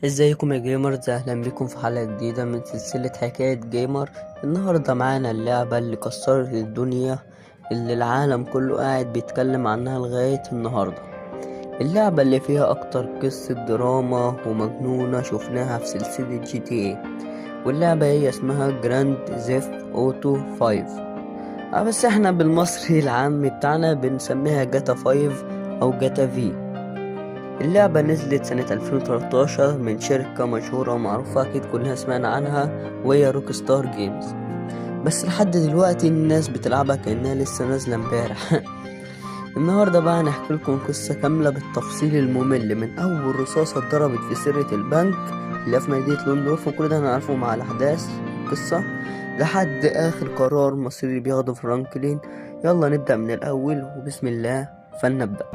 ازيكم يا gamers؟ اهلا بكم في حلقة جديدة من سلسلة حكاية gamer. النهاردة معانا اللعبة اللي كسرت الدنيا، اللي العالم كله قاعد بيتكلم عنها لغاية النهاردة، اللعبة اللي فيها اكتر قصة دراما ومجنونة شفناها في سلسلة GTA، واللعبة هي اسمها Grand Theft Auto 5. بس احنا بالمصري العام بتاعنا بنسميها جاتا 5 او جاتا V. اللعبة نزلت سنة 2013 من شركة مشهورة ومعروفة أكيد كلنا سمعنا عنها، وهي Rockstar Games. بس لحد دلوقتي الناس بتلعبها كأنها لسه نازلة امبارح. النهاردة بقى هنحكي لكم قصة كاملة بالتفصيل الممل، من أول رصاصة اتضربت في سرقة البنك اللي في مدينة لوندورف، وكل ده هنعرفه مع الأحداث القصة لحد آخر قرار مصيري بياخده فرانكلين. يلا نبدأ من الأول، وبسم الله فلنبدأ.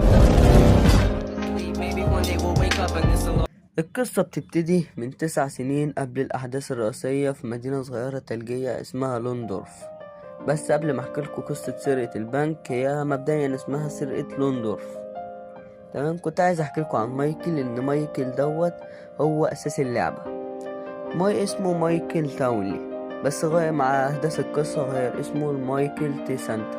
القصة بتبتدي من 9 سنين قبل الأحداث الرئيسية في مدينة صغيرة تلجية اسمها لوندورف. بس قبل ما احكي لكم قصة سرقة البنك، هي مبدئيا اسمها سرقة لوندورف، تمام. كنت عايز احكي لكم عن مايكل، لان مايكل دوت هو اساس اللعبة. اسمه مايكل تاونلي، بس غير مع احداث القصة غير اسمه مايكل تي سانتا،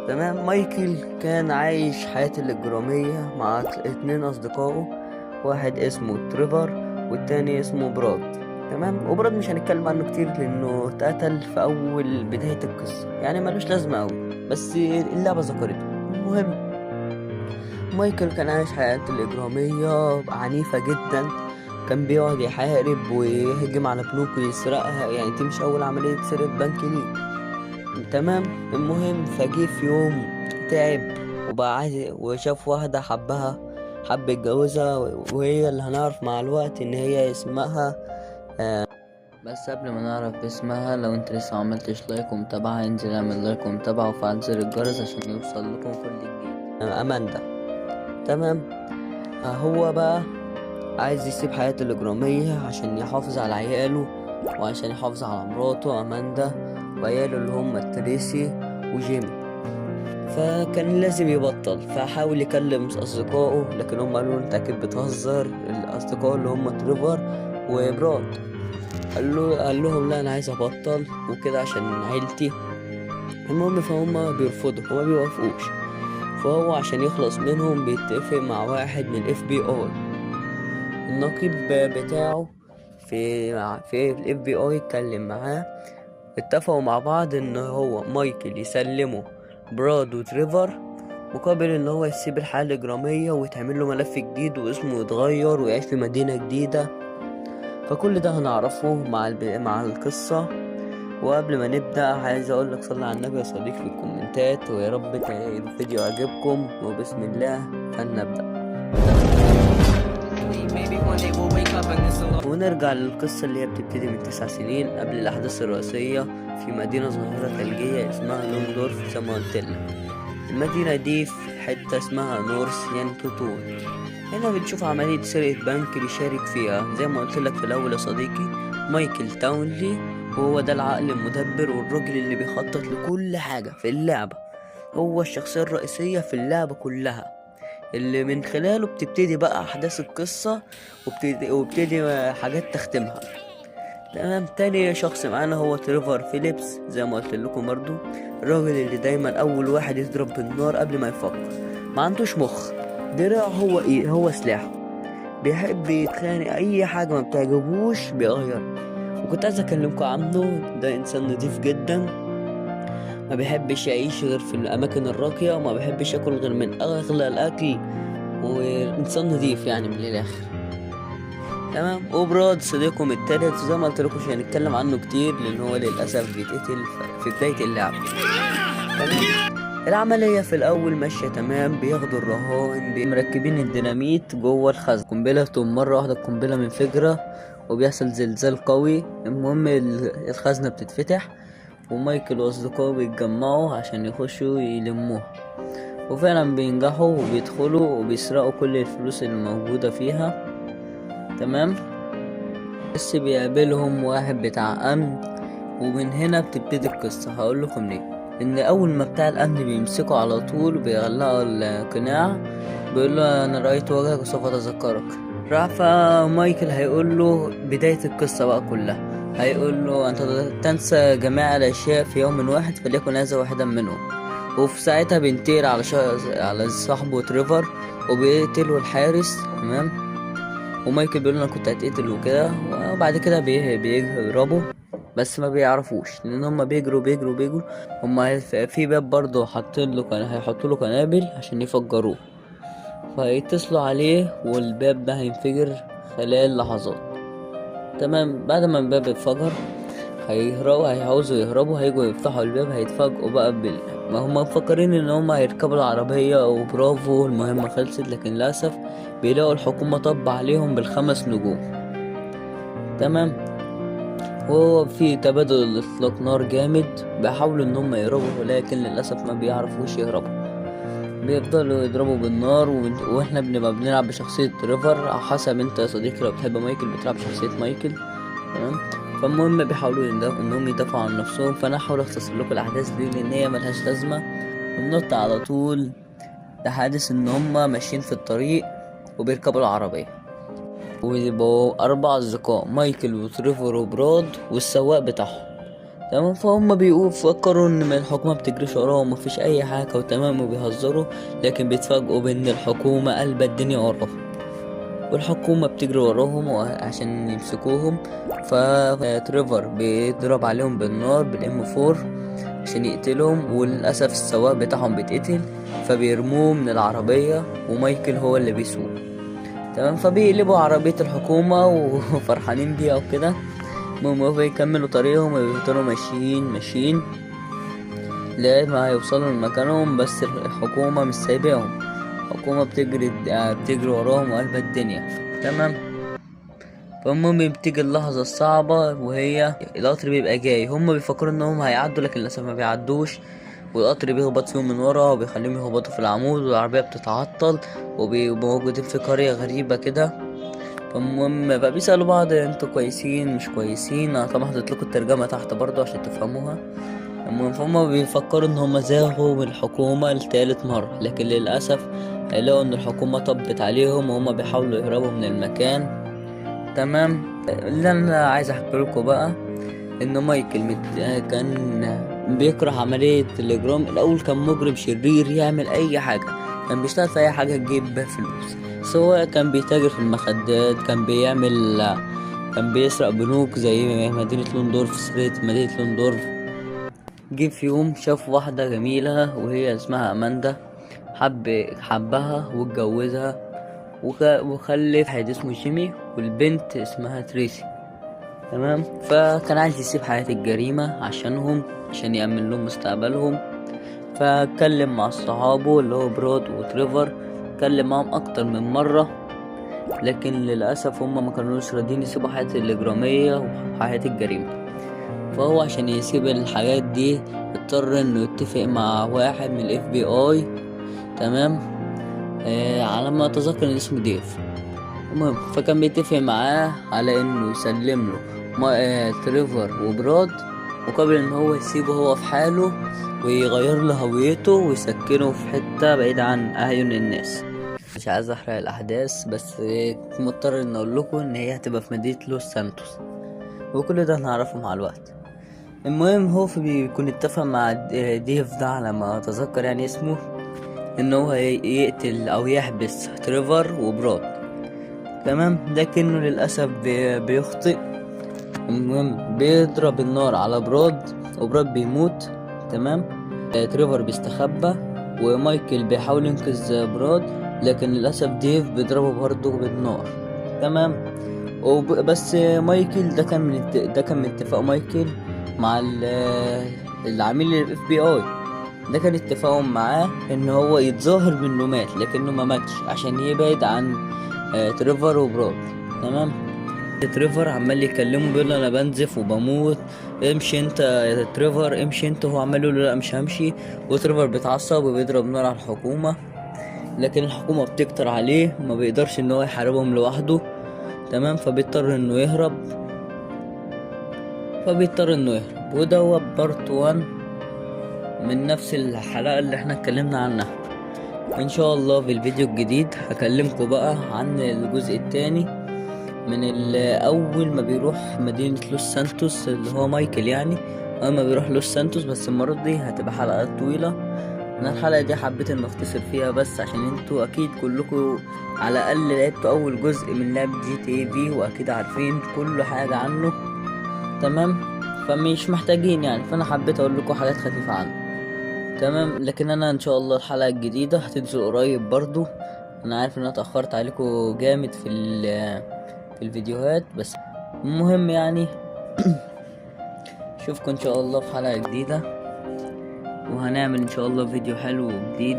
تمام. مايكل كان عايش حياة الإجرامية مع 2 أصدقائه، واحد اسمه تريفر والتاني اسمه براد، تمام. وبراد مش هنتكلم عنه كتير لأنه اتقتل في أول بداية القصة، يعني ملوش لازمة أوي، بس اللعبة ذكرته. المهم مايكل كان عايش حياة الإجرامية عنيفة جدا، كان بيقعد يحارب ويهجم على بنوك ويسرقها، يعني دي مش أول عملية سرقة بنك ليه، تمام. المهم فجه في يوم تعب وبقى عايز، وشاف واحدة حبها، حب يتجوزها، وهي اللي هنعرف مع الوقت ان هي اسمها. بس قبل ما نعرف اسمها، لو انت لسه معملتش like ومتابعة، انزل اعمل like ومتابعة وفعل زر الجرس عشان يوصل لكم كل جديد. اماندا، تمام. هو بقى عايز يسيب حياته الإجرامية عشان يحافظ على عياله، وعشان يحافظ على مراته أماندا وعياله اللي هم تريسي وجيمي، فكان لازم يبطل. فحاول يكلم أصدقائه، لكن هم قالوا له أنت أكيد بتهزر. الأصدقاء اللي هم تريفر وبراد قال لهم لا أنا عايز أبطل وكده عشان عيلتي. المهم فهم بيرفضوا وما بيوافقوش، فهو عشان يخلص منهم بيتفق مع واحد من ال FBI، النقيب بتاعه في ال FBI، اتكلم معاه، اتفقوا مع بعض ان هو مايكل يسلمه براد وتريفر مقابل ان هو يسيب الحياة الإجرامية ويتعمل له ملف جديد واسمه يتغير ويعيش في مدينة جديدة. فكل ده هنعرفه مع القصة. وقبل ما نبدأ عايز اقول لك صلي على النبي يا صديقي في الكومنتات، ويا رب الفيديو عجبكم، وبسم الله فلنبدأ. ونرجع للقصة اللي هي بتبتدي من 9 سنين قبل الأحداث الرئيسية في مدينة صغيرة ثلجية اسمها لوندورف زي ما قلت لك. المدينة دي في حتة اسمها نورث يانكتون. هنا بنشوف عملية سرقة بنك بيشارك فيها زي ما قلت لك في الأول يا صديقي مايكل تاونلي، وهو ده العقل المدبر والراجل اللي بيخطط لكل حاجة في اللعبة، هو الشخصية الرئيسية في اللعبة كلها، اللي من خلاله بتبتدي بقى أحداث القصة وبتدي حاجات تختمها، تمام. تاني شخص معانا هو تريفر فيليبس، زي ما قلت لكم برضو، الراجل اللي دايما أول واحد يضرب بالنار قبل ما يفكر، ما عندوش مخ، دراعه هو إيه، هو سلاحه، بيحب يتخانق، أي حاجة ما بتعجبوش بيغير. وكنت عايز أكلمكم عنه، ده إنسان نضيف جدا، ما بيحبش يعيش غير في الأماكن الراقية، وما بيحبش ياكل غير من أغلى الأكل، وإنسان نضيف يعني من الآخر، تمام. وبراد صديقهم التالت، زي ما قلت لكم مش هنتكلم عنه كتير لأن هو للأسف بيتقتل في بداية اللعبة، تمام. العملية في الأول ماشية تمام، بياخدوا الرهائن، مركبين الديناميت جوه الخزنة، قنبلة تقوم مرة واحدة القنبلة منفجرة وبيحصل زلزال قوي. المهم الخزنة بتتفتح ومايكل وأصدقائه بيتجمعوا عشان يخشوا يلموها، وفعلا بينجحوا وبيدخلوا وبيسرقوا كل الفلوس اللي موجودة فيها، تمام. بس بيقابلهم واحد بتاع أمن، ومن هنا بتبتدي القصة. هقول لكم ليه. إن أول ما بتاع الأمن بيمسكه على طول بيغلقوا القناع، بيقول له أنا رأيت وجهك وسوف أتذكرك. راح فمايكل هيقول له بداية القصة بقى كلها، هيقول له انت تنسى جميع الاشياء في يوم واحد فليكن هذا واحدا منهم. وفي ساعتها بينتقل على صاحبه تريفر وبيقتله الحارس. تمام، ومايكل بيقول له انا كنت هتقتل وكده، وبعد كده بيهربوا بس ما بيعرفوش لان هما بيجروا بيجروا بيجروا. هما في باب برضه حاطين له هيحطوا له قنابل عشان يفجروه، فيتصلوا عليه والباب ده هينفجر خلال لحظات. تمام، بعد ما الباب اتفجر هيهربوا، هيعوزوا يهربوا، هيجوا يفتحوا الباب، هيتفاجئوا بقى ما هم مفكرين ان هم هيركبوا العربية وبرافو المهمة خلصت، لكن للأسف بيلاقوا الحكومة طب عليهم بالخمس نجوم. تمام، وهو في تبادل اطلاق نار جامد، بيحاولوا ان هم يهربوا ولكن للأسف ما بيعرفوش يهربوا، بيفضلوا يضربوا بالنار. واحنا بنبقى بنلعب بشخصية تريفر، او حسب انت يا صديقي لو بتحب مايكل بتلعب بشخصية مايكل. تمام، فالمهم بيحاولوا انهم يدافعوا عن نفسهم. فانا هحاول اختصر لكم الاحداث دي لان هي ملهاش لازمة. بننط على طول لحادث ان هما ماشيين في الطريق وبيركبوا العربية، وبيبقوا 4 اصدقاء، مايكل وتريفر وبراد والسواق بتاعهم. تمام، فهم بيقولوا فكروا ان الحكومة بتجريش وراهم ومفيش اي حاجة وتمام وبيهزروا، لكن بيتفاجئوا بان الحكومة قلبت الدنيا وراهم، والحكومة بتجري وراهم عشان يمسكوهم. فتريفر بيضرب عليهم بالنار بالام 4 عشان يقتلهم، وللأسف السواق بتاعهم بيتقتل فبيرموه من العربية ومايكل هو اللي بيسوق. تمام، فبيقلبوا عربية الحكومة وفرحانين بيها وكده. المهم هو بيكملوا طريقهم وبيفضلوا ماشيين ماشيين لغاية ما هيوصلوا لمكانهم، بس الحكومة مش سايباهم، الحكومة بتجري وراهم وقلب الدنيا. تمام، فالمهم بتيجي اللحظة الصعبة وهي القطر بيبقى جاي، هم بيفكروا انهم هيعدوا لكن للأسف ما بيعدوش، والقطر بيخبط فيهم من ورا وبيخليهم يخبطوا في العمود، والعربية بتتعطل وبيبقوا موجودين في قرية غريبة كده. فالمهم بقى بيسألوا بعض انتوا كويسين مش كويسين، انا طبعا حطيت لكم الترجمة تحت برضو عشان تفهموها. المهم فهم بيفكروا ان هم زاغوا من الحكومة لتالت مرة، لكن للأسف هيلاقوا ان الحكومة طبت عليهم وهم بيحاولوا يهربوا من المكان. تمام، اللي انا عايز احكي لكم بقى ان مايكل كان بيكره عملية الاجرام. الاول كان مجرم شرير يعمل اي حاجة، كان بيشتغل في اي حاجة تجيب بيها فلوس، سواء كان بيتاجر في المخدات، كان بيسرق بنوك زي مدينة لوندورف، سرقة مدينة لوندورف. جه في يوم شاف واحدة جميلة وهي اسمها أماندا، حبها واتجوزها وخلف واحد اسمه جيمي والبنت اسمها تريسي. تمام، فكان عايز يسيب حياة الجريمة عشانهم، عشان يأمن لهم مستقبلهم. فاتكلم مع صحابه اللي هو براد وتريفر، اتكلم معاهم اكتر من مرة، لكن للأسف هم ما كانوش راضيين يسيبوا حياة الإجرامية وحياة الجريمة. فهو عشان يسيب الحاجات دي اضطر انه يتفق مع واحد من ال FBI. تمام، على ما اتذكر ان اسمه ديف. المهم فكان بيتفق معاه على انه يسلم له تريفر وبراد، مقابل ان هو يسيبه هو في حاله ويغير له هويته ويسكنه في حتة بعيد عن اعين الناس. مش عايز احرق الاحداث، بس مضطر ان اقول لكم ان هي هتبقى في مدينة لوس سانتوس، وكل ده هنعرفه مع الوقت. المهم هو بيكون اتفق مع ديف ده على ما اتذكر اسمه، ان هو يقتل او يحبس تريفر وبراد. تمام، لكنه للاسف بيخطئ. المهم بيضرب النار على براد وبراد بيموت. تمام، تريفر بيستخبى ومايكل بيحاول ينقذ براد، لكن للاسف ديف بيضربه برضه بالنار. تمام، بس مايكل ده كان من اتفاق مايكل مع العميل ال FBI، ده كان اتفاقهم معاه ان هو يتظاهر بانه مات لكنه ما ماتش عشان يبعد عن تريفر وبراد. تمام، تريفر عمال يكلمه بيقول له انا بنزف وبموت، امشي انت يا تريفر امشي انت، وهو عمال يقول له لا مش همشي، وتريفر بيتعصب وبيضرب نار على الحكومة، لكن الحكومة بتكتر عليه وما بيقدرش ان هو يحاربهم لوحده. تمام، فبيضطر انه يهرب، وده هو part 1 من نفس الحلقة اللي احنا اتكلمنا عنها. وان شاء الله في الفيديو الجديد هكلمكم بقى عن الجزء الثاني من اول ما بيروح مدينة لوس سانتوس اللي هو مايكل، يعني اول ما بيروح لوس سانتوس. بس المرة دي هتبقى حلقات طويلة. انا الحلقة دي حبيت ان اختصر فيها بس عشان انتوا اكيد كلكم على الاقل لعبتوا اول جزء من لعبة GTA V واكيد عارفين كل حاجة عنه، تمام؟ فمش محتاجين يعني، فانا حبيت اقول لكم حاجات خفيفة عنه، تمام؟ لكن انا ان شاء الله الحلقة الجديدة هتنزل قريب برضو. انا عارف ان انا اتأخرت عليكم جامد في الفيديوهات، بس المهم اشوفكم ان شاء الله في حلقة جديدة، وهنعمل ان شاء الله فيديو حلو وجديد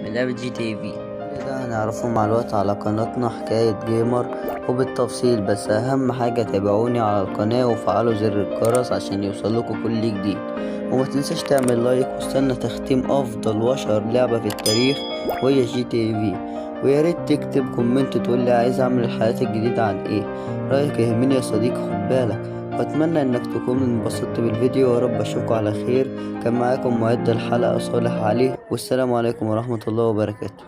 من لعبة GTA V. ده هنعرفه مع الوقت على قناتنا حكاية جيمر وبالتفصيل. بس اهم حاجة تابعوني على القناة وفعلوا زر الجرس عشان يوصلكوا كل جديد، وما تنساش تعمل like واستنى تختيم افضل واشهر لعبة في التاريخ وهي GTA V. ويا ريت تكتب comment تقول لي عايز اعمل الحلقات الجديدة عن ايه، رأيك يهمني يا صديقي، خد بالك. واتمنى انك تكون انبسطت بالفيديو، ويا رب اشوفكم على خير. كان معاكم معد الحلقة صالح علي، والسلام عليكم ورحمة الله وبركاته.